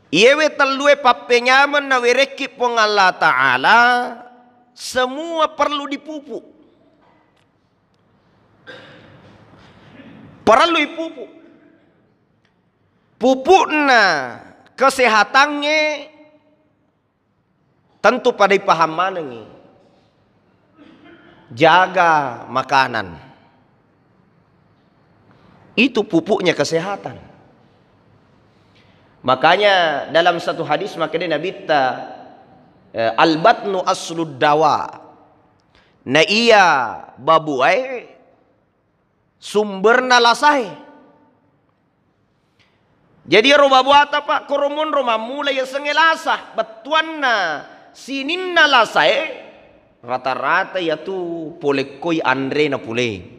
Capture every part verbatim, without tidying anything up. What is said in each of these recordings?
Iyewe tellue pappenyameng nawerekki Puang Allah Ta'ala, semua perlu dipupuk. Perlu ipupuk. Pupukna kesehatangnge tentu pada ipaham manengngi. Jaga makanan. Itu pupuknya kesehatan. Makanya dalam satu hadis makanya Nabitta, eh, "Al-batnu aslud dawa." Na iya babuae sumberna lasae. Jadi ero babuata, Pak, koro monro mammula yasengnge lasa, bettuanna sininna lasae rata-rata yatu polekkoi anrena pule.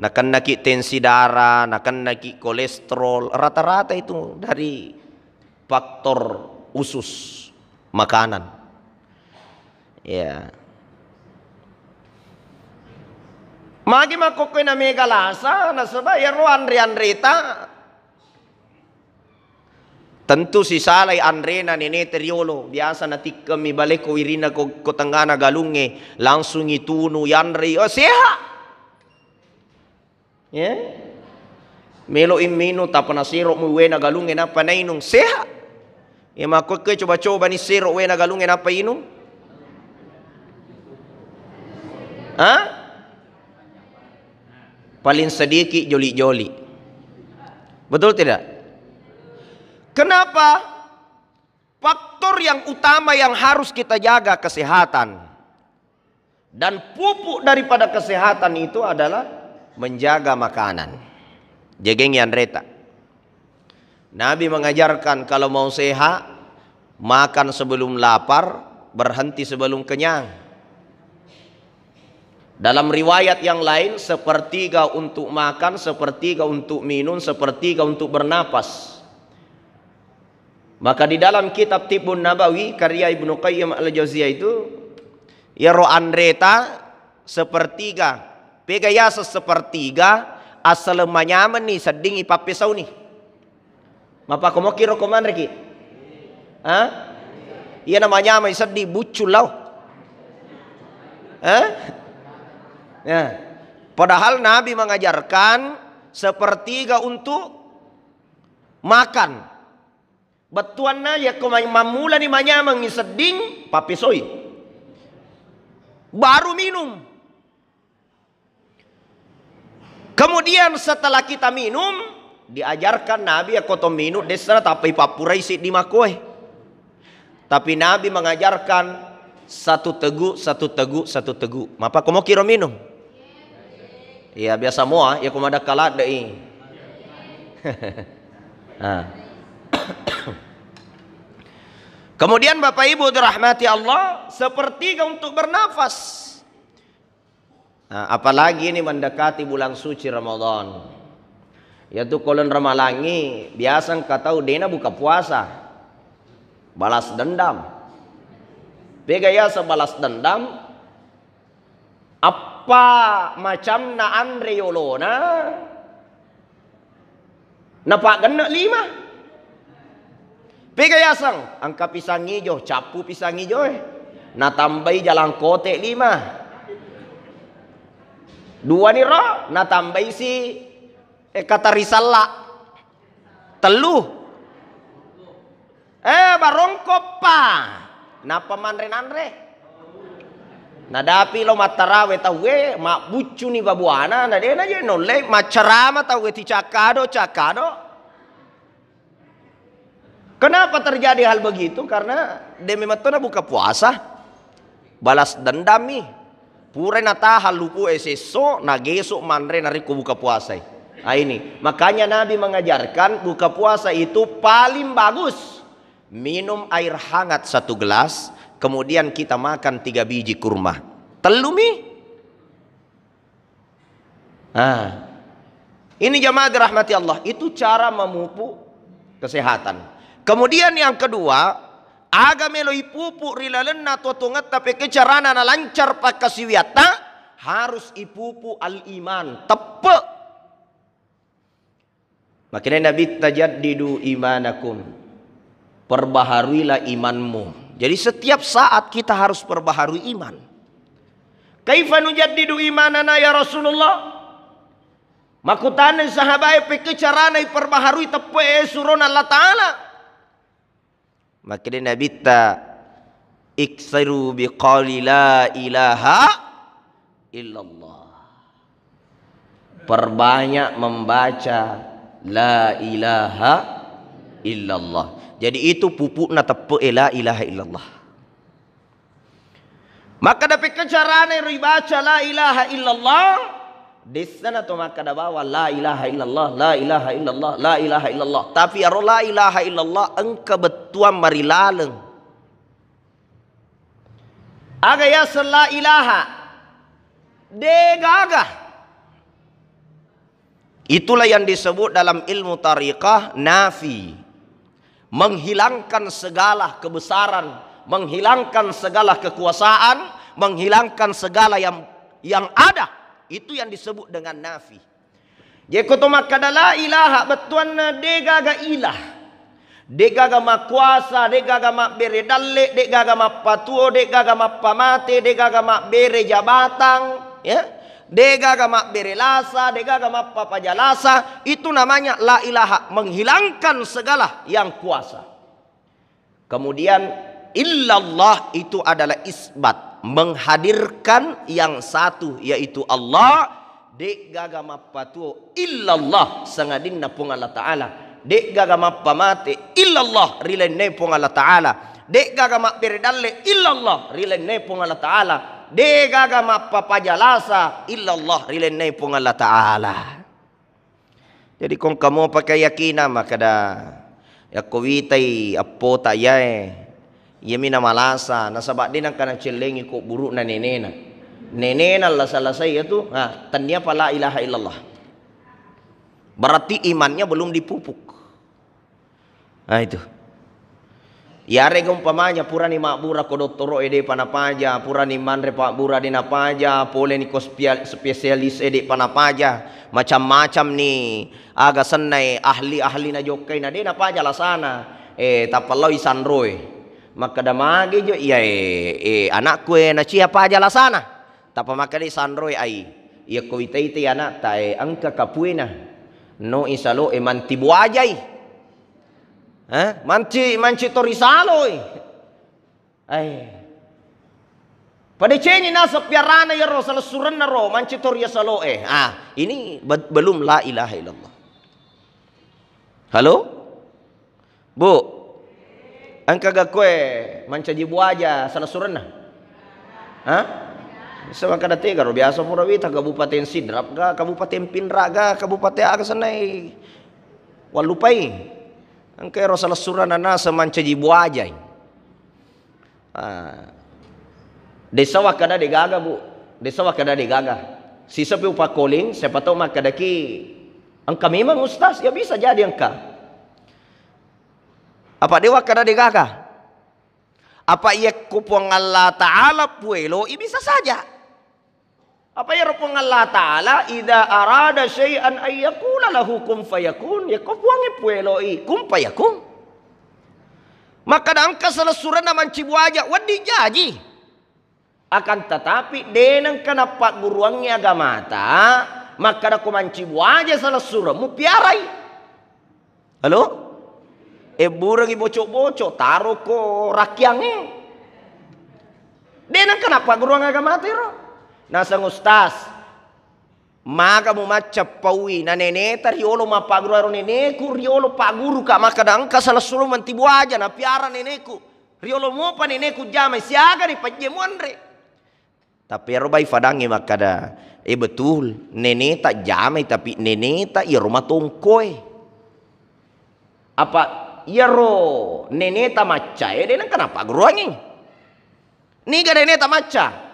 Nakennaki tensi darah, nakennaki kolesterol, rata-rata itu dari faktor usus makanan. Ya. Magi makkokkoe na mega lasa, nasaba iyaro anre-anreta tentu sisalai anrena nenete riolo. Biasa natikkemmi balekko wirinna ko, ko tengngana galungnge, langsung itunu, yanrei, oh, sehat. Ya. Melo imminung, tappa nasero mu wena galungnge nappa nainung, sehat. Ya, makkokke coba-coba ni sero wena galungnge nappa inung. Hah? Paling sedikit joli-joli. Betul tidak? Kenapa? Faktor yang utama yang harus kita jaga kesehatan. Dan pupuk daripada kesehatan itu adalah menjaga makanan. Jagengi anreta. Nabi mengajarkan kalau mau sehat, makan sebelum lapar, berhenti sebelum kenyang. Dalam riwayat yang lain, sepertiga untuk makan, sepertiga untuk minum, sepertiga untuk bernapas. Maka di dalam kitab Tibbun Nabawi karya Ibnu Qayyim Al-Jauziyah itu, iyaro anreta sepertiga. Pega yaseng sepertiga, assaleng manyamenni sedding ipappesauni. Mappakomoki ro ko manreki? Hah? Iyana manyameng sedding buccu lao. Hah? Ya. Padahal Nabi mengajarkan sepertiga untuk makan. Bettuanna yakko ma-, mammulani manyamengngi sedding, pappesoi. Baru minum. Kemudian setelah kita minum, diajarkan Nabi yakko to minum, dessa tappai pappurai siddi makkoe. Tapi Nabi mengajarkan satu teguk, satu teguk, satu teguk. Mappakomoki ro minum? Iya, biasa mua, ya ko madakka ladde'i. Nah. Kemudian Bapak Ibu dirahmati Allah, sepertiga untuk bernafas. Nah, apalagi ini mendekati bulan suci Ramadan. Yatu kolon ramalangi, biasa engka tau dena buka puasa. Balas dendam. Pega yaseng balas dendam? Eppa macamna anre yolona, napagenne lima. Pega yaseng, engka pisang ijo, cappu pisang ijoe. Natambai jalangkote lima. Duaniro, natambai si, eh, katarisalla. Tellu. Eh, barongkoppa. Nappa manre-nanre. Nadapi lo mattarawe tauwe, mabbuccuni babuana, na dena je nolle, maccarama tauwe ti cakkado, cakkado. Kenapa terjadi hal begitu? Karena demi metto na buka puasa. Balas dendam mi. Purai natahang lupu'e sesso, nageso manre narekko buka puasai. Ah, ini. Makanya Nabi mengajarkan buka puasa itu paling bagus. Minum air hangat satu gelas, kemudian kita makan tiga biji kurma. Tellu mi. Nah, ini jamaah dirahmati Allah, itu cara memupuk kesehatan. Kemudian yang kedua, aga melo ipupuk ri lalenna tuo-tuongetta, pekko carana nalancar pakkasiwiatta, harus ipupuk al-iman, teppe. Makanya Nabi, "Tajaddidu imanakum." Perbaharuilah imanmu. Jadi setiap saat kita harus perbaharui iman. Kaifa nujaddidu imanana ya Rasulullah? Makkutanai sahabae, pekko carana iperbaharui teppe'e surona Allah Ta'ala? Makkeda Nabitta, "Iksiru biqauli la ilaha illallah." Perbanyak membaca la ilaha illallah. Jadi itu pupukna teppe'e la ilaha illallah. Makkeda pekko carana ero ibaca la ilaha illallah, dessana to makkeda bawang la ilaha illallah, la ilaha illallah, la ilaha illallah. Tapi ero la ilaha illallah engka bettuang marilaleng. Aga yaseng la ilaha? Degaga. Itulah yang disebut dalam ilmu tariqah nafi. Menghilangkan segala kebesaran, menghilangkan segala kekuasaan, menghilangkan segala yang yang ada. Itu yang disebut dengan nafi. Jekko to makkeda la ilaha, bettuanna degaga ilah. Degaga makkuasa, degaga mabbere dalle, degaga mappatuo, degaga mappamate, degaga mabbere jabatang, ya. Degaga mabbere lasa, degaga mappapaja lasa, itu namanya la ilaha, menghilangkan segala yang kuasa. Kemudian illallah itu adalah isbat, menghadirkan yang satu yaitu Allah, degaga mappatuo illallah, sangadinna Puang Allah Ta'ala. De'gaga mappamate illallah, ri lainnae Puang Allah Ta'ala. De'gaga mabbere dalle illallah, ri lainnae Puang Allah Ta'ala. De'gaga mappapaja lasa illallah, ri lainnae Puang Allah Ta'ala. Jadi ko engka mopa keyakinan makkeda, yakko witai appota iyae, iyami namalasa, nasaba de nengka nacellengi ko buru'na nenena. Nenena lasa-lasai iyatu, ha, tenniapa la ilaha illallah. Berarti imannya belum dipupuk. Nah, itu. Iyarega umpamanya purani mabbura ko dottoro'e de'pa napaja, purani manre pabbura de napaja, poleni ko spia-, spesialis e de'pa napaja, macam-macam ni aga sennae ahli-ahli najokkai na de napaja lasana. Eh, tappa lao isanroe. Makkeda magi jo iyae, eh, anakku e nacia paja lasana. Tappa makkeda isanroe ai. Iyakko wita-itai anakta e engka kapuena. No isalo e manti buajai. Eh, manci, manci tori saloi. Eh. Padecengi naseng piarana iyaro salessurenna ro, manci tori saloe. Ah, ini be-, belum la ilaha illallah. Halo? Bu, engka ga koe mancaji buaja salessurenna? Hah? Bisa makkeda tega ro, biasa pura wita Kabupaten Sidrap ga, Kabupaten Pinrang ga, Kabupaten aga sennai. Wallupai. Engka ero salessurenna naseng mancaji buajai. Ah. Desa wakkeda degaga, Bu. Desa wakkeda degaga. Sisepi upakkoling, siapa tahu makkedaki engka memang Ustaz, ya bisa jadi engka. Apa de wakkeda degaga? Apa iyakko Puang Allah Ta'ala pueloi bisa saja. Apa iyaro Puang Allah Ta'ala, "Idza arada syai'an ayyakula lahu kun fayakun." Yakko Puangnge pueloi, kun fayakun. Makkeda engka salessurenna manci buaja, wedding jaji. Akan tetapi, de nengka nappagguruangngi agamata, makkeda ko manci buaja salessuremmu, piarai. Halo? Ebburengngi bocok-bocok, taro ko rakkiangnge. De nengka nappagguruang agamata ero. Naseng ustaz, maga mumacca paui, na neneta riolo mappaguru ero neneku, riolo pagguruka, makkeda engka salessureng manti buaja, napiara neneku. Riolo mopa neneku jamai, siaga ni pajje muanre. Tapi ero bai fadangnge makkeda, eh betul, neneta jamai, tapi neneta iyaro matongkoe. Apa iyaro neneta maccae, de nengka nappagguruangngi. Niga neneta macca?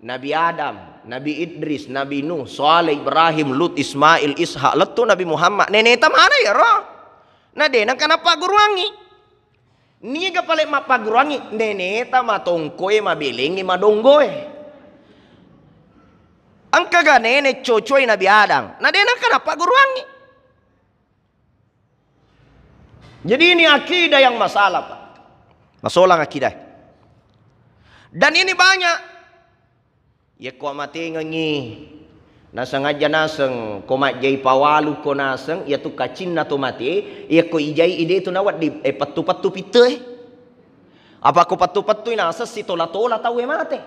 Nabi Adam, Nabi Idris, Nabi Nuh, Saleh, Ibrahim, Lut, Ismail, Ishak, lettu Nabi Muhammad. Neneta mana iyaro? Na de nengka nappagguruangngi. Niga pale mappagguruangngi? Neneta matongkoe, mabelengngi, madonggoe. Engkaga nene cocoi Nabi Adam? Na de nengka nappagguruangngi. Jadi ini akidah yang masalah, Pak. Masolang akidah. Dan ini banyak. Yekko amatengengi, naseng aja naseng, ko majjai pawalu ko naseng, iya tu kacinna to mate, yekko ijai ide tu nawedding, eh, pettu-pettu pitte, eh. Apa ko pettu-pettui naseng sitola-tola tau e mate.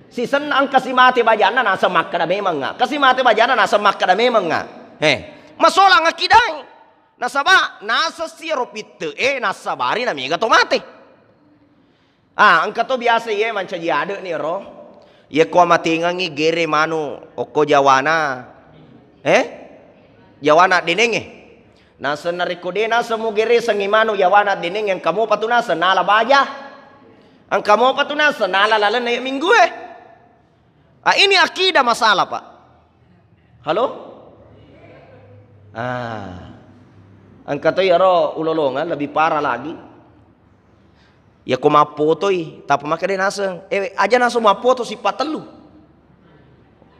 Sisenna engka si mate bajanna naseng makkeda memengnga. Kasi mate bajanna naseng makkeda memengnga. Eh, masolang akidai. Nasaba naseng si ero pitte e nassabari na mega to mate. Ah, engka to biasa iye mancaji ade' ni ero. Yekko amatengengi gere manu okko jawana. Eh? Jawana denenge. Naseng narekko de naseng mugeresengi manu jawana denenge, engka mopa tu naseng nala baja. Engka mopa tu naseng nala lalenna ye minggu e. Ah, ini akidah masalah, Pak. Halo? Ah. Engka to iyaro ulolongan lebih parah lagi. Yako mappotoi, tappa makkeda naseng, eh, aja naseng mappoto sippa tellu.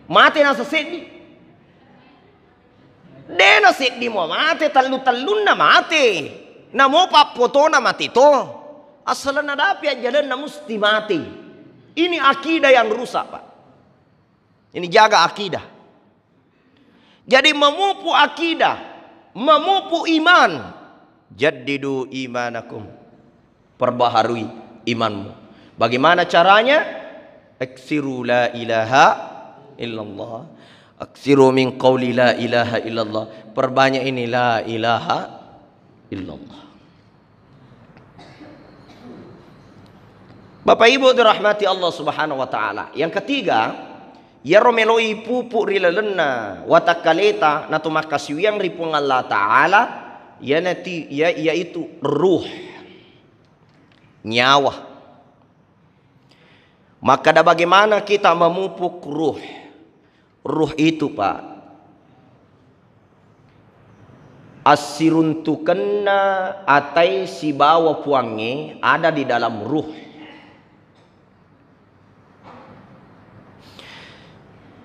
Mate naseng seddi. De naseddi mo mate, tellu-tellunna mate. Namo pappotona mate to. Asalenna dapi ajjalenna musti mate. Ini akidah yang rusak, Pak. Ini jaga akidah. Jadi memupuk akidah, memupuk iman. Jaddidu imanakum. Perbaharui imanmu. Bagaimana caranya? Aksiru la ilaha illallah. Aksiru min qauli la ilaha illallah. Perbanyak ini la ilaha illallah. Bapak Ibu dirahmati Allah Subhanahu wa taala. Yang ketiga, iyaro meloi pupuk ri lalenna watakkaleta natu makkasiwiang ri Puang Allah Taala, iyanati-, iya-, iyaitu ruh, nyawa. Makkeda bagaimana kita memupuk ruh? Ruh itu, Pak, assiruntukenna atai sibawa Puangnge ada di dalam ruh.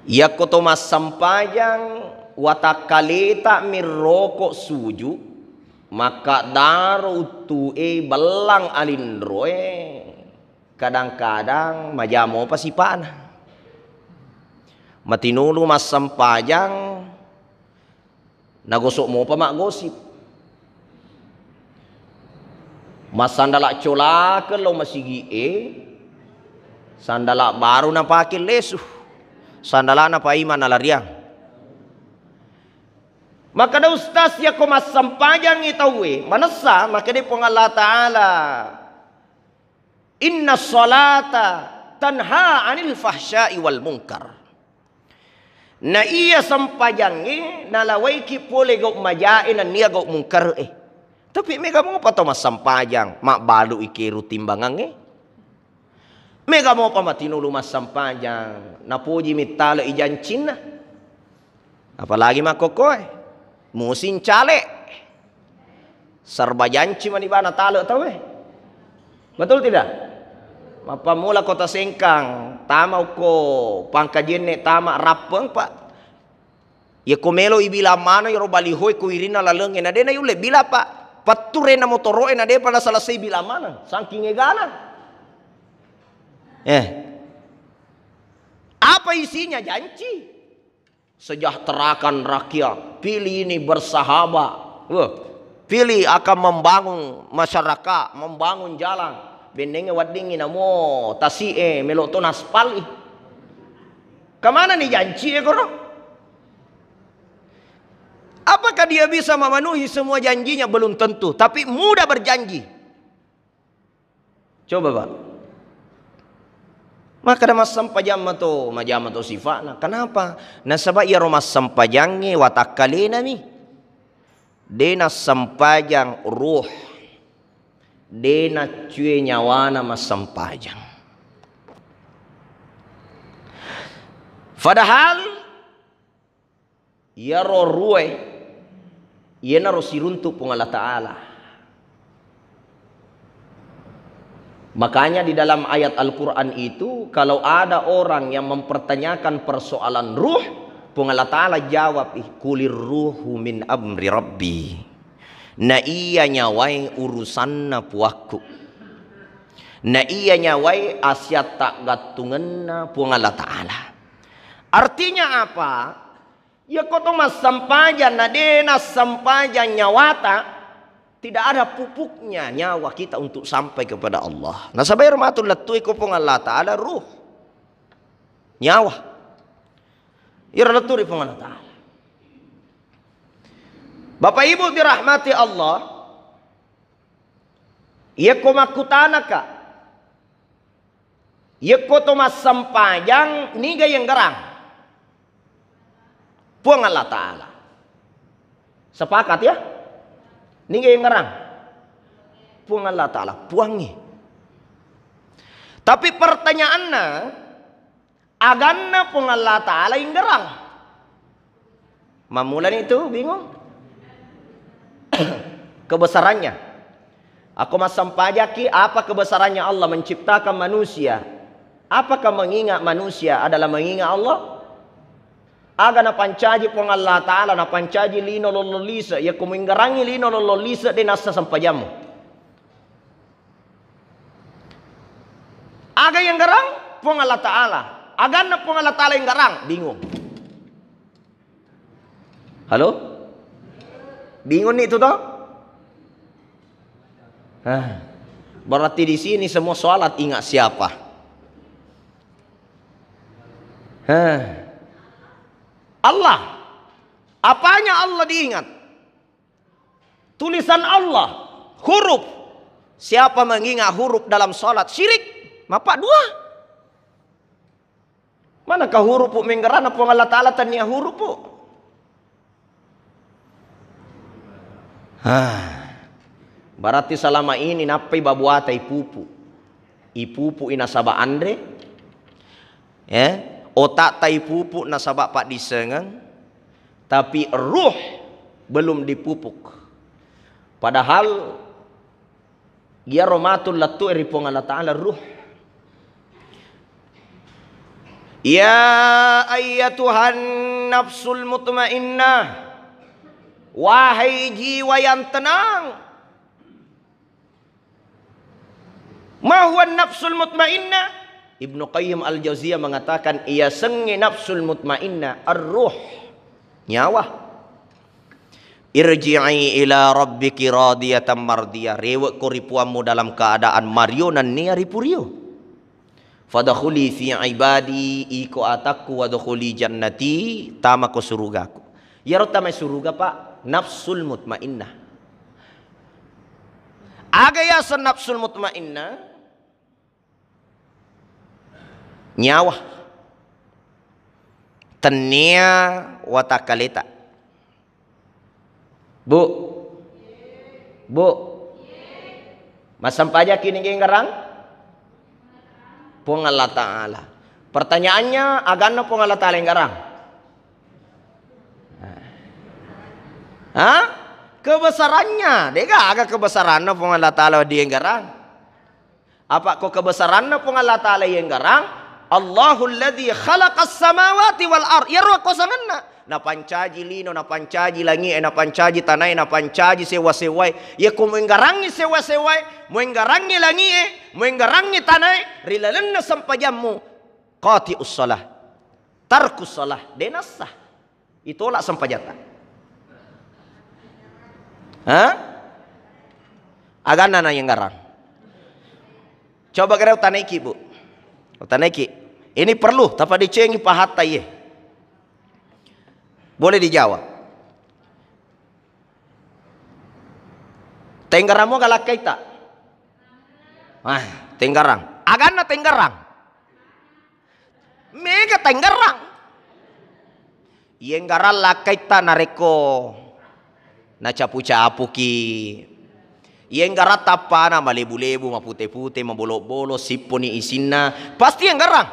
Yakko to massempajang, watakkaleta mirroko suju, makkadaro uttu'e bellang alinroe. Kadang-kadang maja mopa sipa'na. Matinulu massempajang, nagosok mopa maggosip. Massandala colakeng lao masigi'e, sandala baru napake lesu. Sandalana paimeng nalariang. Makkeda ustaz, yakko massempajangngi tauwe, manessa, makkeda Puang Allah Ta'ala, "Inna sholata tanha anil fahsya'i wal munkar." Na iya sempajangnge nalawaiki pole gau majae nennia gau mungkare'e. Tapi mega mopa to massempajang, mabbalu ikeru timbangangnge. Mega mopa matinulu massempajang, napoji mittale ijancinna. Apalagi makkokkoe, musim cale. Serba janci mani bana tale tauwe. Betul tidak? Mappammula Kota Sengkang, tama ukko Pangkajenne, tama Rappeng, Pak. Yekko melo ibilang maneng iyaro balihoe ko wirinna lalengnge, na de nayulle bilang, Pak. Petturena motoro'e na depa naselesai bilang maneng. Saking egana. Eh. Apa isinya? Janci. Sejahterakan rakyat, pilih ini bersahabat. Wah, pilih akan membangun masyarakat, membangun jalan. Bennenge weddingngi namo tasi'e melo to naspali. Kemana nih janci e koro? Apakah dia bisa memenuhi semua janjinya? Belum tentu, tapi mudah berjanji. Coba, Pak. Makkeda massempajang mato, majama to sifa'na. Kenapa? Nasaba iyaro massempajangnge watakkalenami. De nassempajang ruh. De naccue nyawana massempajang. Padahal iyaro ruhe, iyanaro siruntu Puang Allah Ta'ala. Makanya di dalam ayat Al-Quran itu, kalau ada orang yang mempertanyakan persoalan ruh, Puang Allah Ta'ala jawab, "Ih, kulir ruhu min amri Rabbi." Na iya nyawae urusanna Puakku. Na iya nyawae asiatta gattungenna Puang Allah Ta'ala. Artinya apa? Iyako to massempajang na de nassempajang nyawata, tidak ada pupuknya nyawa kita untuk sampai kepada Allah. Nasaba ero matu lettu iko Puang Allah Ta'ala ruh. Nyawa. Iro lettu ri Puang Allah Ta'ala. Bapak Ibu dirahmati Allah, iyako makkutanaka, iyako to massempajang niga yenggarang? Puang Allah Ta'ala. Sepakat ya? Niga yenggarang? Puang Allah Ta'ala, puangngi. Tapi pertanyaanna, aganna Puang Allah Ta'ala inggarang? Mammulani itu bingung. Kebesarannya. Aku massempajaki, apa kebesarannya Allah menciptakan manusia? Apakah mengingat manusia adalah mengingat Allah? Aga napancaji Puang Allah Ta'ala, napancaji lino lollo lise, yakko muinggarangi lino lollo lise, de nassa sempajammu. Aga yang garang? Puang Allah Ta'ala. Aganna Puang Allah Ta'ala yang garang? Bingung. Halo? Bingung nih itu toh? Hah. Berarti di sini semua sholat ingat siapa? Hah. Allah. Apanya Allah diingat? Tulisan Allah, huruf. Siapa mengingat huruf dalam sholat, syirik. Mapa dua? Manakah huruf menggerana Puang Allah Ta'ala tania huruf? Hah. Berarti selama ini nappai babuata ipupu. Ipupu inasaba anre. Ya, otak ta ipupu nasaba paddisengeng. Tapi ruh belum dipupuk. Padahal iyaro matu lettu ri Puang Allah Ta'ala ruh. Ya ayyatuhan nafsul mutmainnah, wahai jiwa yang tenang. Ma huwa nafsul mutmainnah? Ibnu Qayyim Al-Jauziyah mengatakan, iya sengnge nafsul mutmainnah, ar-ruh, nyawa. Irji'i ila rabbiki radiyatan mardiyah. Rewekko ri puammu dalam keadaan mario nennia ripurio. Fadkhuli fi ibadi, iko atakku, wadkhuli jannati, tamako surugaku. Iyaro tamai suruga, Pak, nafsul mutmainnah. Aga yaseng nafsul mutmainnah? Nyawa. Tennia watakkaleta. Bu. Bu. Massempajaki niga enggarang? Puang Allah Ta'ala. Pertanyaannya, aganna Puang Allah Ta'ala enggarang? Hah? Kebesarannya, dega aga kebesaranna Puang Allah Ta'ala dienggarang. Apa ko kebesaranna Puang Allah Ta'ala enggarang? Allahul ladzi khalaqas samawati wal ard. Iyaro kosangenna. Napancaji lino, napancaji langi'e, napancaji tanae, napancaji sewa-sewae. Iya ko muenggarangi sewa-sewae, muenggarangi langi'e, muenggarangi tanae, ri lalenna sempajammu, qati'us shalah. Tarkus shalah, de nassa. Itolak sempajatta. Hah? Aganna na enggarang. Coba kira utanaiki, Bu. Utanaiki. Ini perlu, tapa dicengi pahatta iye. Boleh dijawab. Tenggaramo galakkaita? Ah, tenggarang. Aganna tenggarang. Mega tenggarang. Ienggarang lakkaitta narekko nacapu-capuki. Ienggarang tappana malebu-lebu, mapute-pute, mabolo-bolo, sipponi isinna. Pasti ienggarang.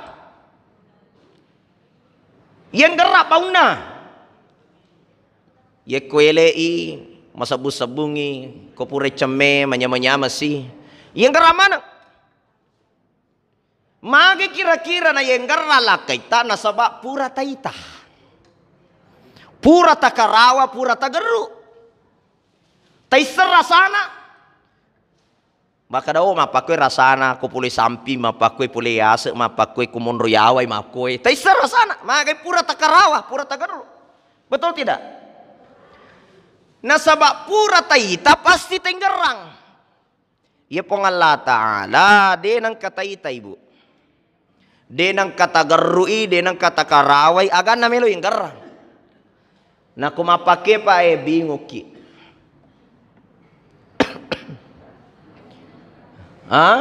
Ienggarang baunna. Yekko ele'i, masebbu-sebbungi, ko pura cemme, manyama-nyamasi. Ienggarang maneng. Magi kira-kira na yenggarra lakkaitta nasaba pura taita. Pura takarawa, pura tagerru. Taisseng rasana. Makkeda, "Oh, mappakkoi rasana ko pole sampi, mappakkoi pole yase, mappakkoi ko monro yawai, makkoi." Taisseng rasana, magai pura takarawa, pura tagerru. Betul tidak? Nasaba pura taita pasti tenggerang. Iya Puang Allah Ta'ala de nengka taita, Ibu. De nengka tagerrui, de nengka takarawai, aganna melo inggerrang. Nako mappake pa e bingukki. Ha?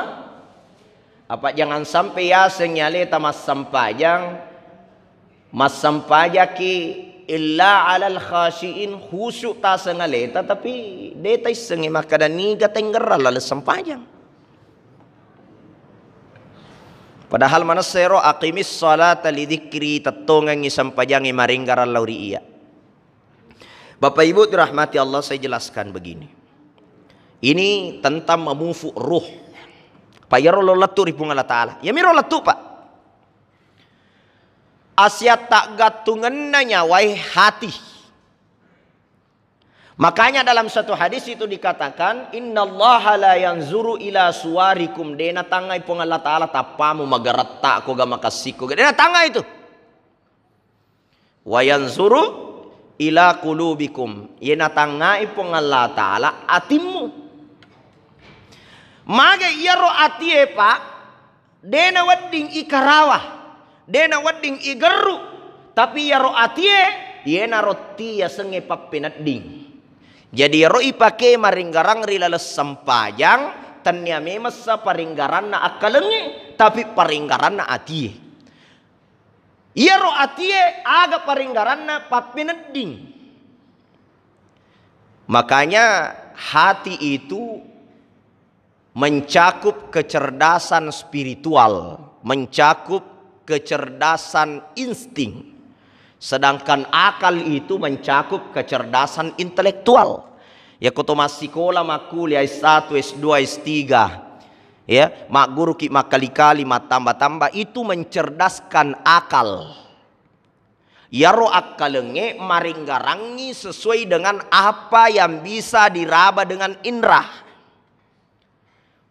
Apa jangan sampai yaseng aleta massempajang, massempajaki illa alal khasyiin, khusyuk taseng aleta, tapi de taissengi makkeda niga tenggerrang laleng sempajang. Padahal manessero aqimis salata li dzikri, tettongengi sempajangnge maringgarang lao ri iya. Bapak Ibu dirahmati Allah, saya jelaskan begini. Ini tentang memupuk ruh. Pak, iyaro lo lettu ri Puang Allah Ta'ala. Yamiro lettu, Pak. Asia taggattungenna nyawai hati. Makanya dalam satu hadis itu dikatakan, "Innallaha la yanzuru ila suwarikum." De natangngai Puang Allah Ta'ala tappamu, magaretta ko ga, makassi ko ga. De natangngai itu. "Wa yanzuru ila qulubikum." Ye natangngai Puang Allah Ta'ala atimmu. Maga iyaro atie, Pak, de nawedding ikarawa, de nawedding igerru, tapi iyaro atie, yenaro ti yasengnge pappenedding. Jadi iyaro ipake maringgarang ri laleng sempajang, tennia memessa paringgaranna akkalengnge, tapi paringgaranna atie. Iyaro atie aga paringgaranna pappenedding. Makanya hati itu mencakup kecerdasan spiritual, mencakup kecerdasan insting. Sedangkan akal itu mencakup kecerdasan intelektual. Ya, ko to massikola, makkuliah S satu, S dua, S tiga, ya, magguruki makkali-kali, mattamba-tamba, itu mencerdaskan akal. Yaro akkalengnge maringgarangngi sesuai dengan apa yang bisa diraba dengan indra.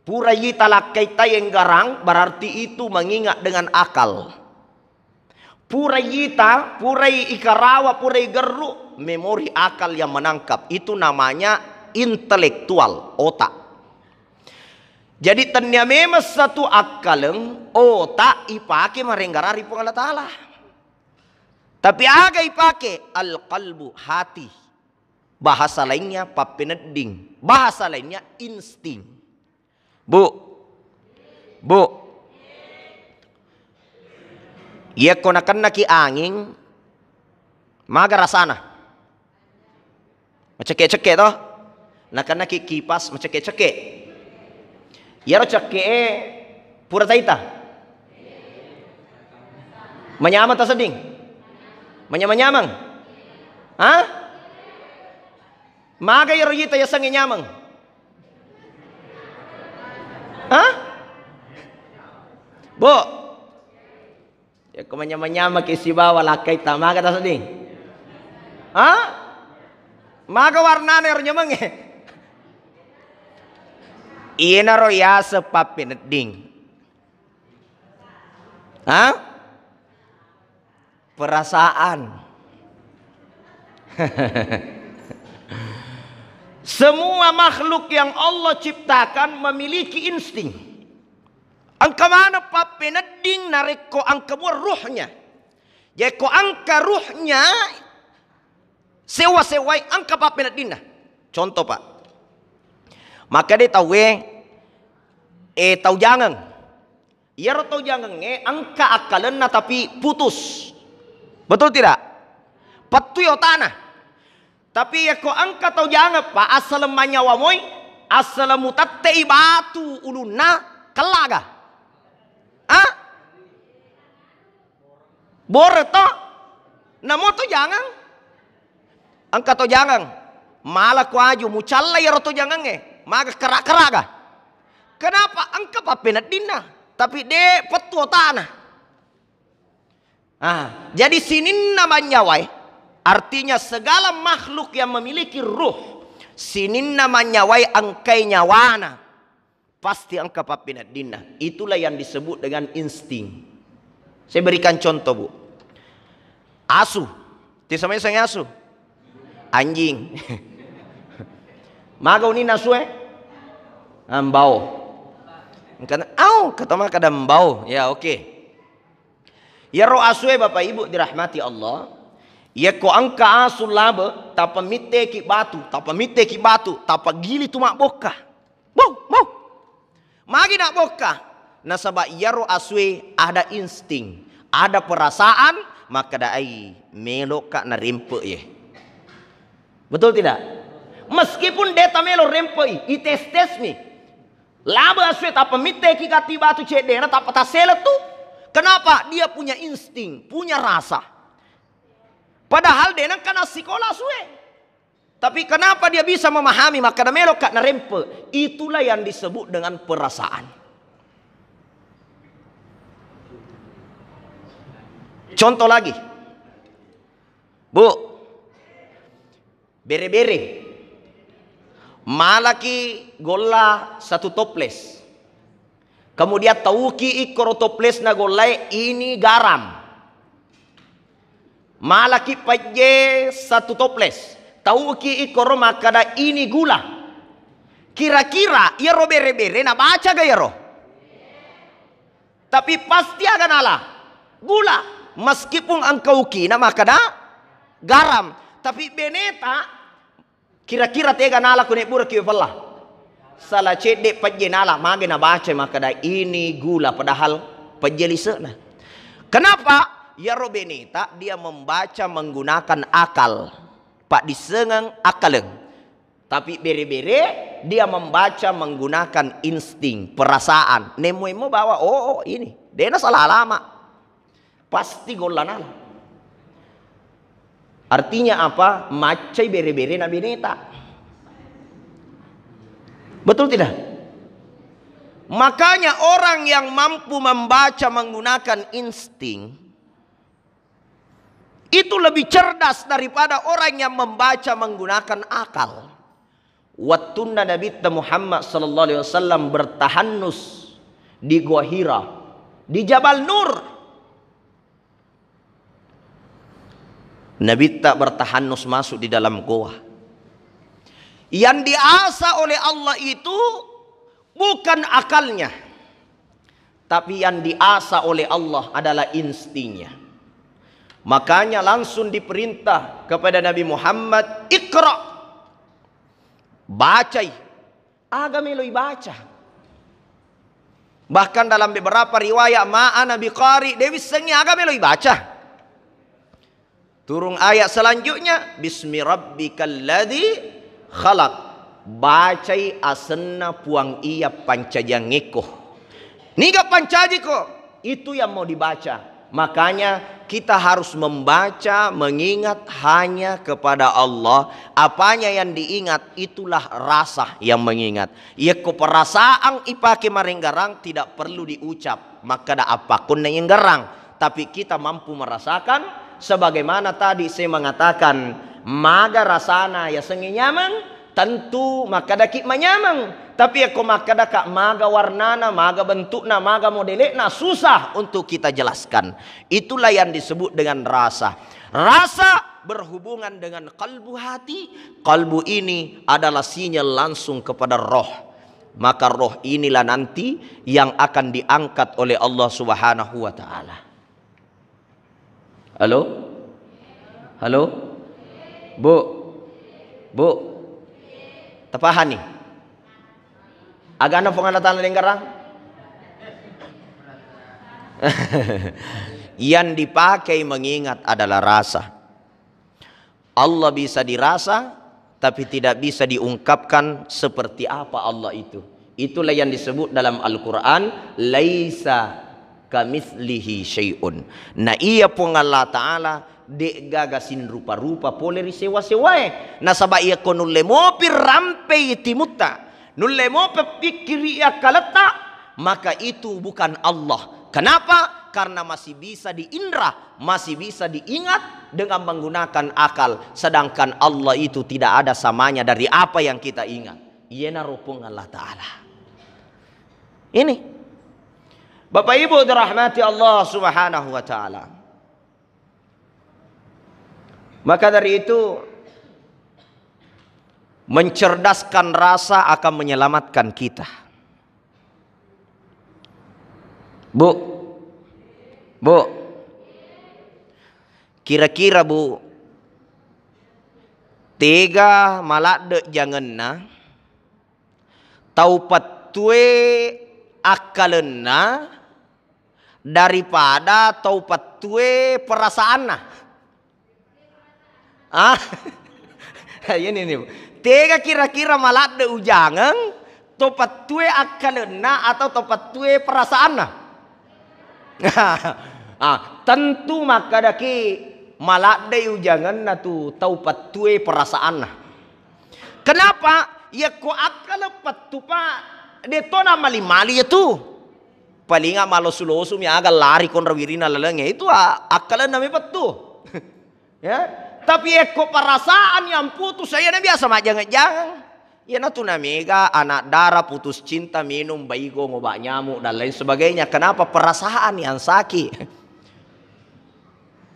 Pura yita lakkai tayenggarang, berarti itu mengingat dengan akal. Pura yita, purai ikarawa, purai gerru, memori akal yang menangkap. Itu namanya intelektual, otak. Jadi tennia memang satu akkaleng, otak ipake marenggarang ri Puang Allah Ta'ala. Tapi aga ipake? Al-qalbu, hati. Bahasa lainnya pappenedding, bahasa lainnya insting. Bu, Bu, iyakko nakennaki anging, maga rasana? Macekke-cekke to? Nakennaki kipas, macekke-cekke. Iyaro cekke'e pura taita? Manyameng tasedding? Manyameng-nyameng? Ha? Maga iyaro yita yasengnge nyameng? Ha? Bu, yakko manyameng-nyamengki sibawa lakkaita, maga tasedding? Ha? Maga warnana ero nyamengnge? Iyanaro yaseng pappenedding. Ha? Perasaan. Semua makhluk yang Allah ciptakan memiliki insting. Engka maneng pappenedding narekko engka mua ruhnya. Jadi ko engka ruhnya, sewa-sewai engka pappeneddinna. Contoh, Pak. Makkeda tauwe, eh, tau jangeng. Iyaro tau jangengnge engka akkalenna tapi putus. Betul tidak? Pettui otana. Tapi yakko engka tau jangeng, Pak, assaleng manyawa moi, assaleng mutettei batu ulunna, kellaga? Ah? Bore to? Namo to jangeng? Engka to jangeng, mala ko aju, mucallai iyaro to jangengnge, maga kera-keraga? Kenapa? Engka pappeneddinna, tapi de pettu otana. Ah, jadi sininna manyawae, artinya segala makhluk yang memiliki ruh, sininna manyawae engkai nyawana. Pasti engka pappeneddinna. Itulah yang disebut dengan insting. Saya berikan contoh, Bu. Asu. Tisa mai sengngi asu? Anjing. Maga uninna asue? Ambau. Engkana, au, kata makkeda mbau. Ya, oke. Iyaro asue, Bapak Ibu dirahmati Allah, iyakko engka asu labe, tappa mitteki batu, tappa mitteki batu, tappa gili tu mabbokka. Bau, bau. Magi nabbokka? Nasaba iyaro asue ada insting, ada perasaan, makkeda, "Ai, meloka narempe ye." Betul tidak? Meskipun de tamelo rempei, ites-tesmi. Labe asue tappa mitteki gatti batu ceddena, tappa tassele tu. Kenapa? Dia punya insting, punya rasa. Padahal de nengka nassikola asue. Tapi kenapa dia bisa memahami, makkeda meloka narempe? Itulah yang disebut dengan perasaan. Contoh lagi. Bu, bere-bere. Malaki golla satu toples. Kemudian tauki ikkoro toplesna gollae, ini garam. Malaki pejje satu toples. Tauki ikkoro makkeda, ini gula. Kira-kira iyaro bere-bere nabaca ga iyaro? Tapi pasti aga nala? Gula. Meskipun engka ukina makkeda garam, tapi beneta kira-kira tega nala ku nebburaki we pella? Sala cedde pejje nala, mage nabaca makkeda ini gula, padahal pejje lise'na. Kenapa? Iyaro beneta dia membaca menggunakan akal, paddissengeng akkaleng. Tapi bere-bere dia membaca menggunakan insting, perasaan. Nemmo-emmo bawa, "Oh, oh, ini." Dena salah alamat. Pasti golla nala. Artinya apa? Maccai bere-bere na beneta. Betul tidak? Makanya orang yang mampu membaca menggunakan insting, itu lebih cerdas daripada orang yang membaca menggunakan akal. Wattunna Nabitta Muhammad sallallahu alaihi wasallam bertahannus di Gua Hira, di Jabal Nur. Nabitta bertahannus masuk di dalam goa. Yang diasah oleh Allah itu bukan akalnya, tapi yang diasah oleh Allah adalah instingnya. Makanya langsung diperintah kepada Nabi Muhammad, "Iqra." Bacai. Aga melo ibaca. Bahkan dalam beberapa riwayat, "Ma ana biqari", de wissengngi aga melo ibaca. Turun ayat selanjutnya, "Bismi rabbikal ladzi khalaq." Bacai asenna Puang iya pancajiangngekko. Niga pancajiko? Itu yang mau dibaca. Makanya kita harus membaca, mengingat hanya kepada Allah. Apanya yang diingat, itulah rasa yang mengingat. Yekko perasaan ipake marenggarang, tidak perlu diucap. Makkeda appakkonna yenggarang. Tapi kita mampu merasakan, sebagaimana tadi saya mengatakan, maga rasana yasengnge nyameng, tentu makkedaki manyameng. Tapi yekko makkedaka maga warnana, maga bentukna, maga modele'na, susah untuk kita jelaskan. Itulah yang disebut dengan rasa. Rasa berhubungan dengan kalbu, hati. Kalbu ini adalah sinyal langsung kepada roh. Maka roh inilah nanti yang akan diangkat oleh Allah Subhanahu wa Ta'ala. Halo? Halo? Bu? Bu? Tapahani? Agana Puang Allah Ta'ala denggarang? Yang dipakai mengingat adalah rasa. Allah bisa dirasa, tapi tidak bisa diungkapkan seperti apa Allah itu. Itulah yang disebut dalam Al-Quran, "Laisa kamitslihi syai'un." Na iya Puang Allah Ta'ala, de'gaga sinrupa-rupa pole ri sewa-sewae. Nasaba iyako nulle mopi rampei timutta, nulle mopi pikkiri akkaletta, maka itu bukan Allah. Kenapa? Karena masih bisa diindra, masih bisa diingat dengan menggunakan akal. Sedangkan Allah itu tidak ada samanya dari apa yang kita ingat. Iyanaro Puang Allah Ta'ala. Ini, Bapak Ibu dirahmati Allah Subhanahu wa Ta'ala. Maka dari itu, mencerdaskan rasa akan menyelamatkan kita. Bu, Bu, kira-kira, Bu, tega maladde jangenna tau pettue akkalenna daripada tau pettue perasaanna? Ah, ini nih, Bu. Tega kira-kira maladde ujangeng to pettue akkalenna atau to pettue perasaanna? Ah, tentu makkadaki maladde ujangenna tu tau pettue perasaanna. Kenapa? Yakko akkaleng pettu, Pak, de to namali-mali ya tu. Palinga malosu-losu mi aga lari konra wirina laleng, itu a-, akkalenna mi pettu. Ya, tapi ekko perasaan yang putus, saya biasa majjangeng-jangeng. Iyana tu namega anak dara putus cinta, minum Baygon, obat nyamuk dan lain sebagainya. Kenapa? Perasaan yang sakit.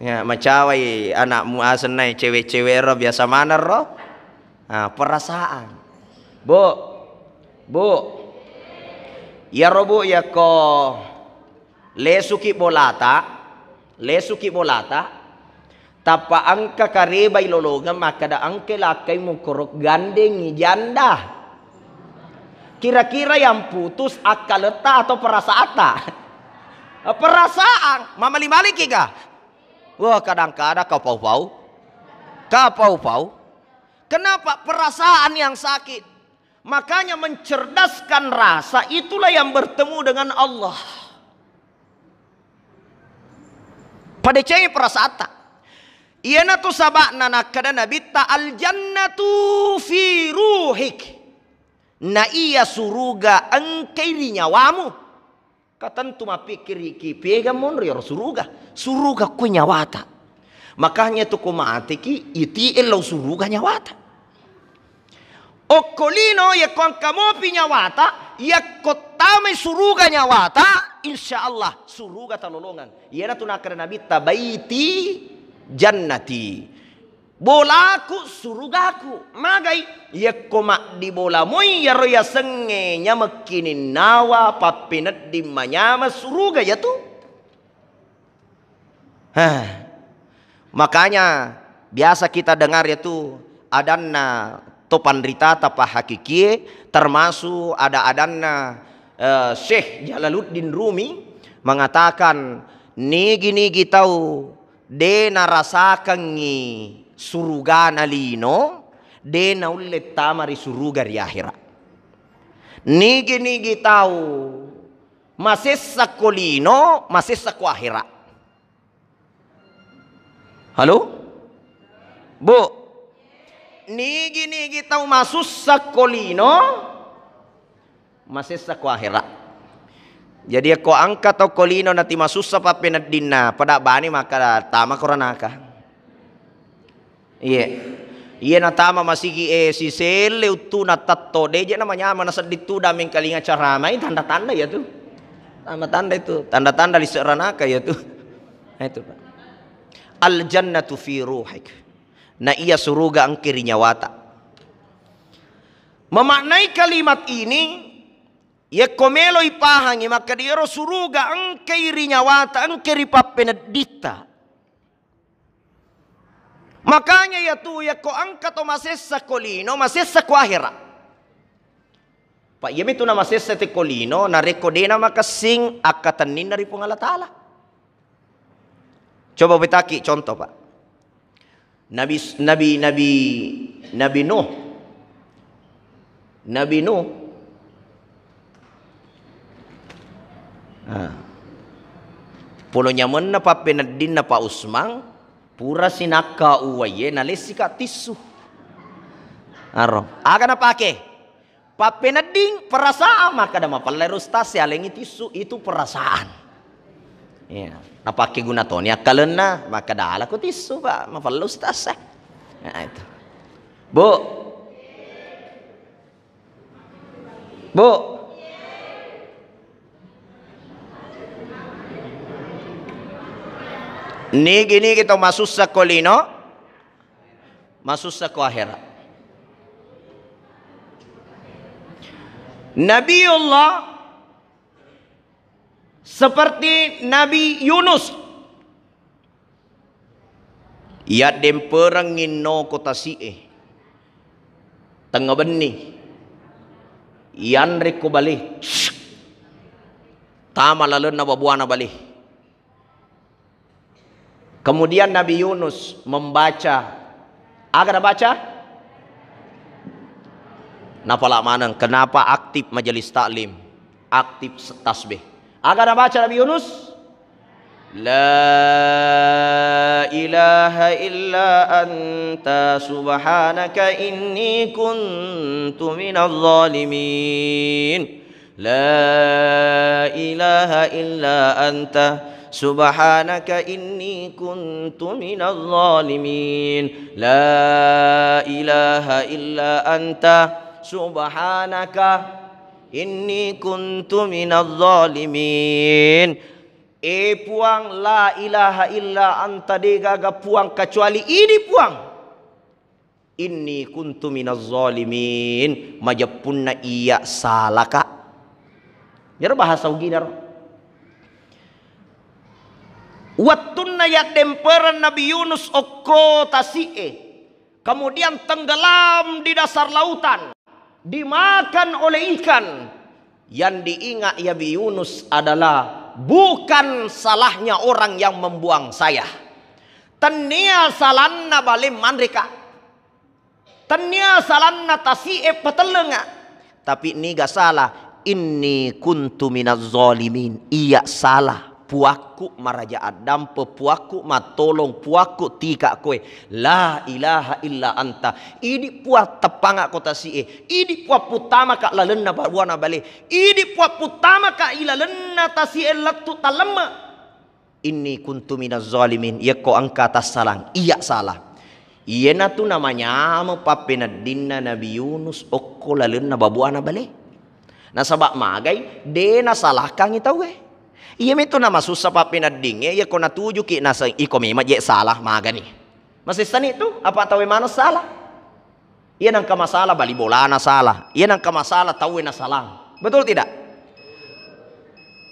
Ya, macawai anakmu asennai cewek-cewek ro, biasa maneng ro. Ah, perasaan. Bu, Bu. Iyaro, Bu, yakko lesuki bolata, lesuki bolata, tappa engka karebai lolongeng makkeda engke lakkai mukoro gandengi janda. Kira-kira yang putus akkaletta atau perasaanta? Perasaan. Mamali-maliki ga? Wah, kadang-kadang kapau-pau. Kapau-pau. Kenapa? Perasaan yang sakit. Makanya mencerdaskan rasa itulah yang bertemu dengan Allah. Padecengi perasaanta. Iyanatu saba'na nakkeda Nabitta, "Al-jannatu fi ruhik." Na iya suruga engkai ri nyawamu. Ka tentu mappikkiriki, pega monro iyaro suruga? Suruga ko nyawata. Makanya tu ko mateki, iti ellau suruga nyawata. Okko lino, yakko engka mopi nyawata, yakko tamai suruga nyawata, insya Allah suruga talolongeng. Iyanatu nakkeda Nabitta, "Baiti jannati." Bolaku surugaku. Magai? Yakko maddibola moi iyaro yasengnge nyamekkininnawa pappenedding manyameng suruga yatu. Hah. Makanya biasa kita dengar yatu adanna to panritata pahakikie, termasuk ada-adanna, eh, Syekh Jalaluddin Rumi mengatakan, nigi-nigi tau de narasakengngi surugana lino, de naulle tama ri suruga ri ahera. Nigi-nigi tau masessa ko lino, masessa ko ahera. Halo? Bu, nigi-nigi tau masussa ko lino, masessa ko ahera. Jadi, yakko engka tau ko lino nati masussa pappeneddinna, pada bani maka tama ko ranaka. Iye. Iye natama masigi e siselle uttuna tatto, deje namanyameng nasedding tudang mengkalinga caramai, tanda-tanda iyatu. Tanda-tanda itu, tanda-tanda lise ranaka iyatu. Nah, itu, Pak. Al-jannatu fi ruhik. Na iya suruga engke ri nyawata. Memaknai kalimat ini, yakko melo ipahangi, makkeda iyaro suruga engkai ri nyawata, engkai ri pappenedditta. Makanya iyatu, yakko engka to masessa ko lino, masessa ko ahera. Pak, iyami tu namasessa te ko lino, narekko dena makessing akkatenninna ri Puang Allah Ta'ala. Coba betaki contoh, Pak. Nabi, Nabi, Nabi, Nabi Nuh. Nabi Nuh. Ah. Polo nyamenna pappeneddinna Pak Usmang, pura sinakka uwaiye nalessika tissu. Aro. Aga napake? Pappenedding perasaan, makkeda mapella ero ustaz, sialengi tissu, itu perasaan. Iya, napakke guna toni akkalenna, makkeda alako tissu, Pak, mapella ustaz. Nah, itu. Bu. Bu. Nigi-nigi to masussa ko lino, masussa ko akhirat. Nabiullah seperti Nabi Yunus. Yaddemperengngi noko tasi'e. Tengnga benni. Yanre ko bale. Tama lalenna babuana bale. Kemudian Nabi Yunus membaca. Aga nabaca? Napala maneng. Kenapa aktif majelis taklim? Aktif tasbih. Aga nabaca Nabi Yunus? La ilaha illa anta subhanaka inni kuntu minaz zalimin. La ilaha illa anta subhanaka inni kuntu minaz zalimin. La ilaha illa anta subhanaka inni kuntu minaz zalimin. E Puang, la ilaha illa anta, de gaga Puang kecuali idi Puang. Inni kuntu minaz zalimin, majeppunna iya salaka. Jero bahasa Ugina ro. Wettunna yaddempereng Nabi Yunus okko tasi'e, kemudian tenggelam di dasar lautan, dimakan oleh ikan. Yang diingat Nabi Yunus adalah bukan salahnya orang yang membuang saya. Tennia salanna bale manreka. Tennia salanna tasi'e patellenga. Tapi niga salah? Inni kuntu minaz zalimin. Iya salah. Puakku maraja addampe, puakku mattolong, puakku tika koe. La ilaha illa anta. Idi Puang teppanga ko tasi'e. Idi Puang puttamaka lalenna babuana bale. Idi Puang puttamaka ilalenna tasi'e lettu tallemme. Inni kuntu minaz zalimin, iyakko engka tassalang, iya salah. Iyanatu namanyameng pappeneddinna Nabi Yunus okko lalenna babuana bale. Nasaba magai, de nasalahkangi tauwe. Iya metu namasussa pappeneddingnge, iyakko natujuki naseng, iko memang je salah, magani. Masessani tu, apa tauwe maneng salah? Iya nengka masalah bali bolana salah. Iya nengka masalah tauwe nasalang. Betul tidak?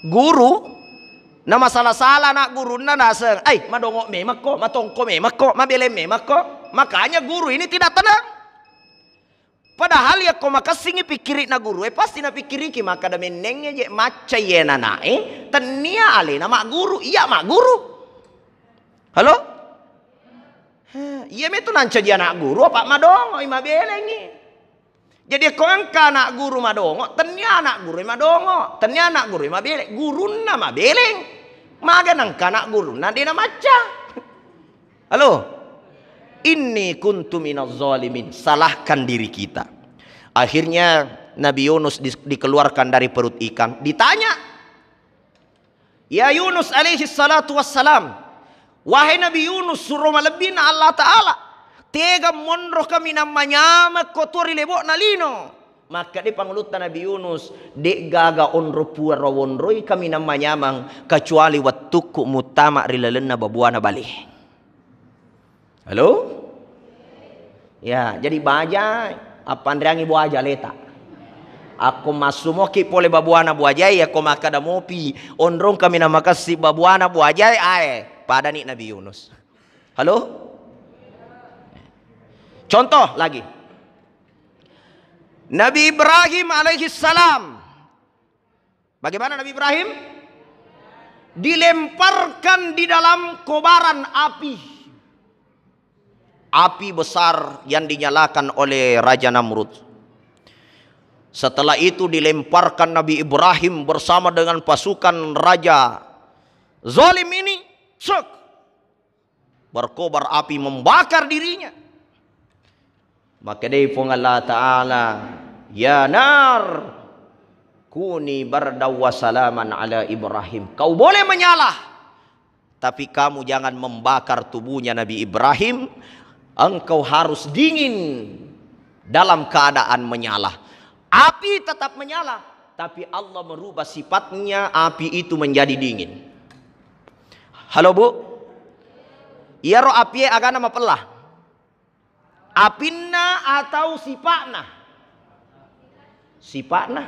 Guru na masalah-salah anak gurunna naseng, "Ai, madongo memekko, matongko memekko, mabeleng memekko." Makanya guru ini tidak tenang. Padahal yakko makessingi pikkiri'na guru e, pasti napikkiriki makkada mennengnge je macca iye nanae, tennia alena magguru, iya magguru. Halo? Heh, iya metu nancaji anak guru apa madongo i mabelengi. Jadi ko engka anak guru madongo, tennia anak guru madongo, tennia anak guru mabeleng, gurunna mabeleng. Maga nengka anak gurunna de namacca. Halo? Inni kuntu minaz zalimin. Salahkan diri kita. Akhirnya Nabi Yunus di- dikeluarkan dari perut ikan. Ditanya, Ya Yunus alaihi salatu wassalam, wahai Nabi Yunus, suro malebbina Allah Ta'ala, tega monro kaminang manyameng ko tuo ri lebo'na lino. Makkeda pangulutta Nabi Yunus, de gaga onro puaro wonroi kaminang manyameng kecuali wettukku muttama ri lalenna babuana bale. Halo? Ya, jadi baja, appanreangi buaja leta. Akko massumoki pole babuana buajae, yakko makkada mopi, onrong kami namakessi babuana buajae, ae, padani Nabi Yunus. Halo? Contoh lagi. Nabi Ibrahim alaihi salam. Bagaimana Nabi Ibrahim? Dilemparkan di dalam kobaran api. Api besar yang dinyalakan oleh Raja Namrud. Setelah itu dilemparkan Nabi Ibrahim bersama dengan pasukan Raja Zalim ini. Sek. Berkobar api membakar dirinya. Makkedai Puang Allah Ta'ala, "Ya nar, kuni bardaw wa salaman ala Ibrahim." Kau boleh menyala, tapi kamu jangan membakar tubuhnya Nabi Ibrahim. Engkau harus dingin dalam keadaan menyala. Api tetap menyala, tapi Allah merubah sifatnya api itu menjadi dingin. Halo, Bu? Iyaro apie agana mapella? Apinna atau sipa'na? Sipa'na.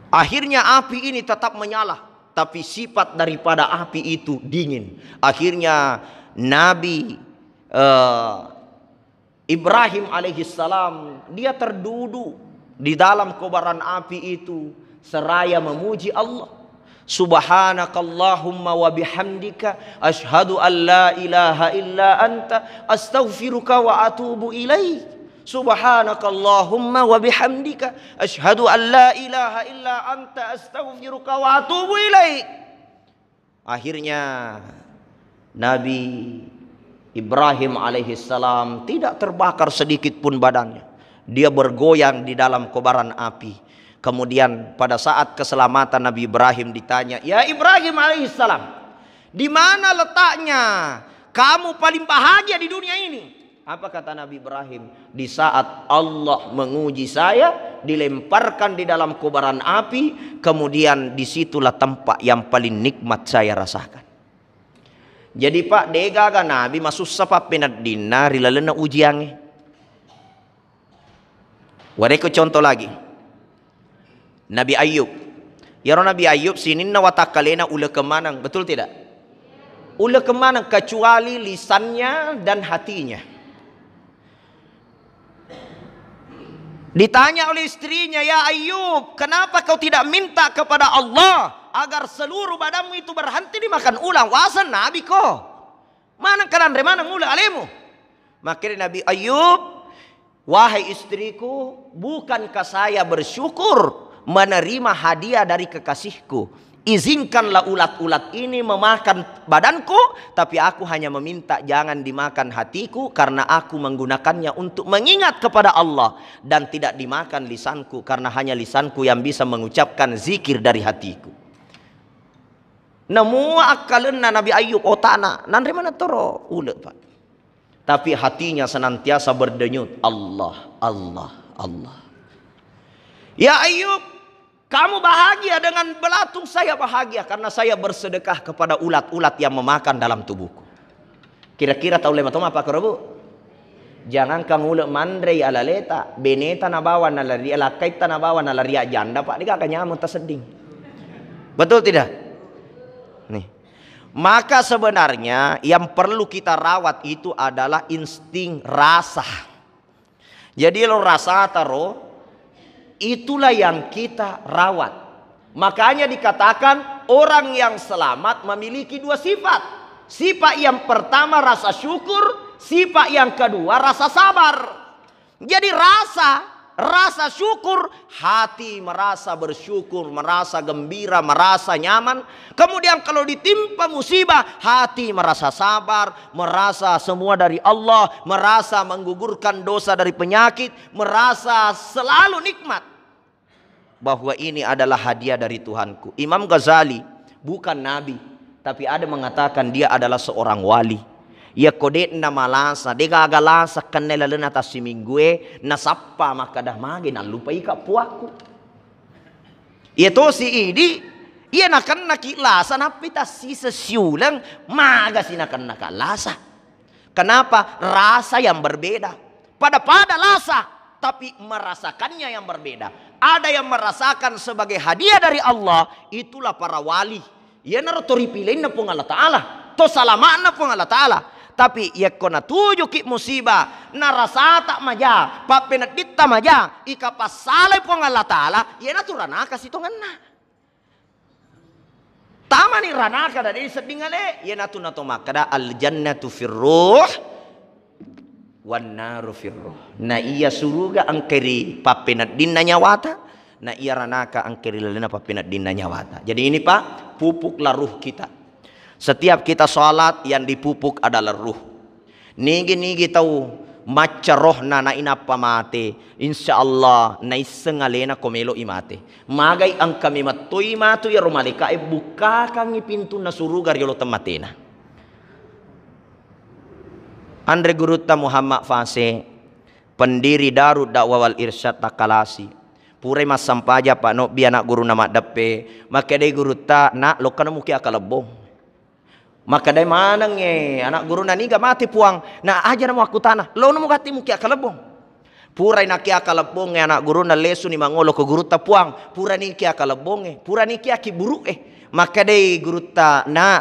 Akhirnya api ini tetap menyala, tapi sifat daripada api itu dingin. Akhirnya Nabi, eh, Ibrahim alaihissalam, dia terdudu di dalam kobaran api itu seraya memuji Allah. Subhanakallahumma wa bihamdika, asyhadu an la ilaha illa anta, astaghfiruka wa atubu ilaik. Subhanakallahumma wa bihamdika, asyhadu an la ilaha illa anta, astaghfiruka wa atubu ilaik. Akhirnya Nabi Ibrahim alaihissalam tidak terbakar sedikit pun badannya. Dia bergoyang di dalam kobaran api. Kemudian pada saat keselamatan Nabi Ibrahim ditanya, "Ya Ibrahim alaihissalam, di mana letaknya kamu paling bahagia di dunia ini?" Apa kata Nabi Ibrahim? "Di saat Allah menguji saya, dilemparkan di dalam kobaran api, kemudian disitulah tempat yang paling nikmat saya rasakan." Jadi, Pak, degaga Nabi masussa pappeneddinna ri lalenna ujiangnge. Wareko contoh lagi. Nabi Ayub. Iyaro Nabi Ayub sininna watakkalena ulekeng maneng, betul tidak? Ulekeng maneng, kecuali lisannya dan hatinya. Ditanya oleh istrinya, "Ya Ayub, kenapa kau tidak minta kepada Allah agar seluruh badanmu itu berhenti dimakan ulang?" Waseng Nabi ko. Maneng kalanre maneng uleng alemu. Makkeda Nabi Ayub, "Wahai istriku, bukankah saya bersyukur menerima hadiah dari kekasihku? Izinkanlah ulat-ulat ini memakan badanku, tapi aku hanya meminta jangan dimakan hatiku karena aku menggunakannya untuk mengingat kepada Allah, dan tidak dimakan lisanku karena hanya lisanku yang bisa mengucapkan zikir dari hatiku." Namua akkalenna Nabi Ayub, otana nanre maneng toro uleng, Pak. Tapi hatinya senantiasa berdenyut, "Allah, Allah, Allah." Ya Ayub, kamu bahagia dengan belatung, saya bahagia karena saya bersedekah kepada ulat-ulat yang memakan dalam tubuhku. Kira-kira tau lima toma apa koro, Bu? Jangankan uleng manrei alaleta, beneta nabawa nalari, lakkaitta nabawa nalari ajjanda, Pak, degaga nyameng tasedding. Betul tidak? Nih. Maka sebenarnya yang perlu kita rawat itu adalah insting rasa. Jadi lo rasa taro, itulah yang kita rawat. Makanya dikatakan orang yang selamat memiliki dua sifat. Sifat yang pertama rasa syukur, sifat yang kedua rasa sabar. Jadi rasa, rasa syukur, hati merasa bersyukur, merasa gembira, merasa nyaman. Kemudian kalau ditimpa musibah, hati merasa sabar, merasa semua dari Allah, merasa menggugurkan dosa dari penyakit, merasa selalu nikmat. Bahwa ini adalah hadiah dari Tuhanku. Imam Ghazali bukan nabi, tapi ada mengatakan dia adalah seorang wali. Yakko de'na malasa, de'gaga lasa kenna lalenna tassiminggue, nasappa makkada, "Mage nallupai ka puakku." Iya tosi idi, iya nakennaki lasa, nappi tassiseng siuleng, magasi nakennaka lasa. Kenapa? Rasa yang berbeda. Pada-pada lasa, tapi merasakannya yang berbeda. Ada yang merasakan sebagai hadiah dari Allah, itulah para wali. Iyanaro to ripilenna Puang Allah Ta'ala, to salama'na Puang Allah Ta'ala. Tapi yakko natujuki musibah, narasata maja, pappenedditta maja, ika passalai Puang Allah Ta'ala, iyanatu ranaka sitongenna. Tamani ranaka dadi sedding ale, iyanatu nato makkada, "Al jannatu fir ruh, wan naru fir ruh." Na iya suruga engka ri pappeneddinna nyawata, na iya ranaka engka ri lalenna pappeneddinna nyawata. Jadi ini, Pak, pupuklah ruh kita. Setiap kita salat, yang dipupuk adalah ruh. Nigi-nigi tau macca rohna nainappa mate, insya Allah naisseng alena ko melo'i mate. Magai engka memettoi matu iyaro malaika'e bukkakangngi pintunna suruga riolo temmatena. Anre gurutta Muhammad Fase, pendiri Darud Dakwah wal Irsyad Takkalasi. Purai massampajang Pak Nobbi anak guruna maddeppe, makkedai gurutta, "Nak, lokkana muki Akalebbong." Makkedai manengnge anak gurunna, "Niga mate, Puang?" Na aja namo akkutana, "Lono mo gatti mukia kalebbong." Purai nakia kalebbongnge anak gurunna, lesuni mangolo ko gurutta, "Puang, purani kia kalebbongnge, purani kia kiburu'e." Makkedai gurutta, "Na,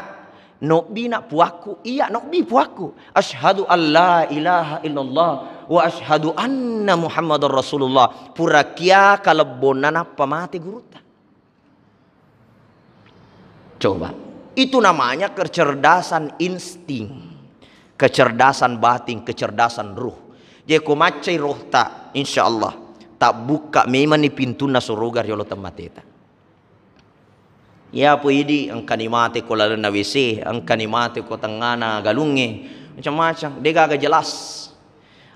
nobbi na puakku?" "Iya, nobbi puakku. Asyhadu an la ilaha illallah wa asyhadu anna Muhammadar Rasulullah." Pura kia kalebbonna nappa mate gurutta. Coba, itu namanya kecerdasan insting, kecerdasan batin, kecerdasan ruh. Jadi ko maccai rohta, insya Allah tabbukka memanni pintunna suruga riolo temmateta. Yapo idi engkani mate ko lalenna W C, engkani mate ko tengngana galungnge, macam-macam, degaga jelas.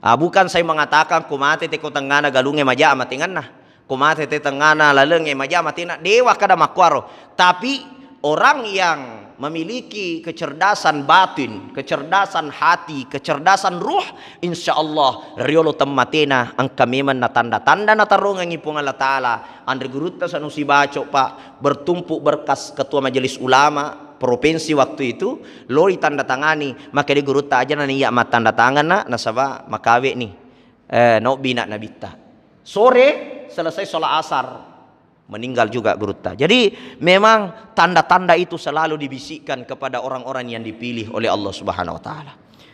Ah, bukan saya mengatakan ko mate te ko tengngana galungnge maja matengenna, ko mate te tengngana lalengnge maja matena, dewa kada makkuaro. Tapi orang yang memiliki kecerdasan batin, kecerdasan hati, kecerdasan ruh, insya Allah riolo temmatena engka memang na tanda-tanda natarrongengi Puang Allah Ta'ala. Anre gurutta Sanusi Baco, Pak, bertumpuk berkas ketua majelis ulama provinsi waktu itu, lori tanda tangani, maka di gurutta aja nani iya mattanda tangan, nak, nasaba makawe ni, eh, nobbi nak nabitta. Sore selesai sholat asar, meninggal juga gurutta. Jadi memang tanda-tanda itu selalu dibisikkan kepada orang-orang yang dipilih oleh Allah Subhanahu wa Ta'ala.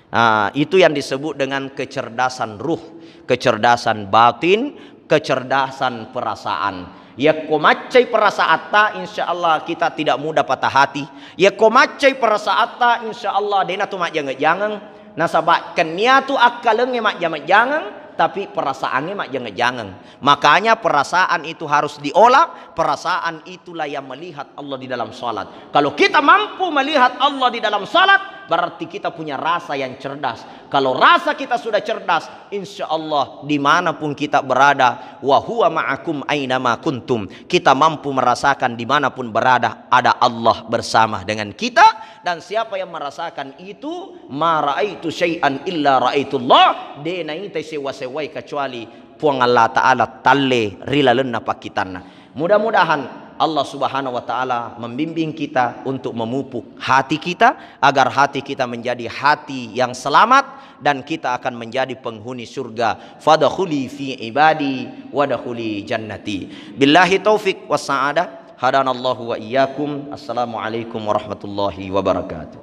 Nah, itu yang disebut dengan kecerdasan ruh, kecerdasan batin, kecerdasan perasaan. Yakko maccai perasaatta, insya Allah kita tidak mudah patah hati. Yakko maccai perasaatta, insya Allah dena tu majjangeng-jangeng. Nasaba kennia tu akkalengnge majjama-jangeng, tapi perasaangnge majjangeng-jangeng. Makanya perasaan itu harus diolah, perasaan itulah yang melihat Allah di dalam salat. Kalau kita mampu melihat Allah di dalam salat, berarti kita punya rasa yang cerdas. Kalau rasa kita sudah cerdas, insya Allah dimanapun kita berada, wa huwa ma'akum ainama kuntum. Kita mampu merasakan dimanapun berada, ada Allah bersama dengan kita. Dan siapa yang merasakan itu, ma raaitu syai'an illa raaitullah, de naitai sewa-sewai kecuali Puang Allah Ta'ala talle ri lalenna pakkitanna. Mudah-mudahan Allah Subhanahu wa Ta'ala membimbing kita untuk memupuk hati kita, agar hati kita menjadi hati yang selamat dan kita akan menjadi penghuni surga. Fadkhuli fi ibadi wadkhuli jannati. Billahi taufik was sa'adah. Hadanallahu wa iyyakum. Assalamualaikum warahmatullahi wabarakatuh.